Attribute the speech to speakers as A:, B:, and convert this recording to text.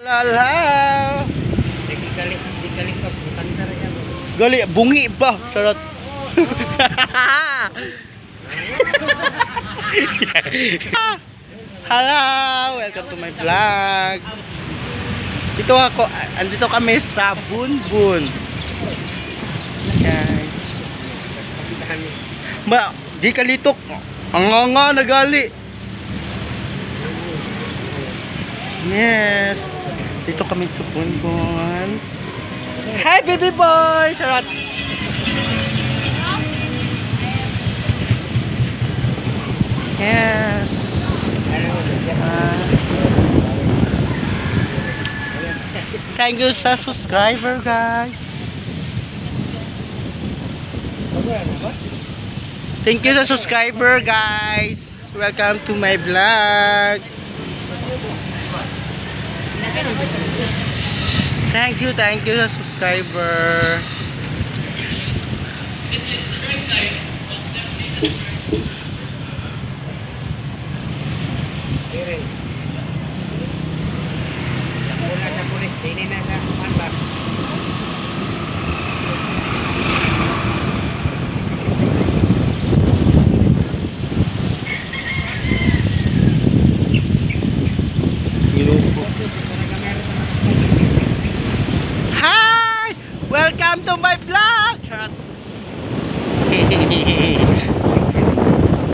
A: Lala. Gali, bungi ba? Charot. Hello! Welcome to my vlog. Dito ako, andito kami sa Bunbun. Guys. Ma, di kalitok. Ang nga nagali. Yes. Dito kami sa Bunbun. Hi, baby boy! Charot. Yes. Thank you sa subscriber, guys. Thank you sa subscriber, guys. Welcome to my vlog. Thank you sa subscriber.
B: This is the third time to accept Jesus Christ.
A: Hi! Welcome to my vlog! Charot.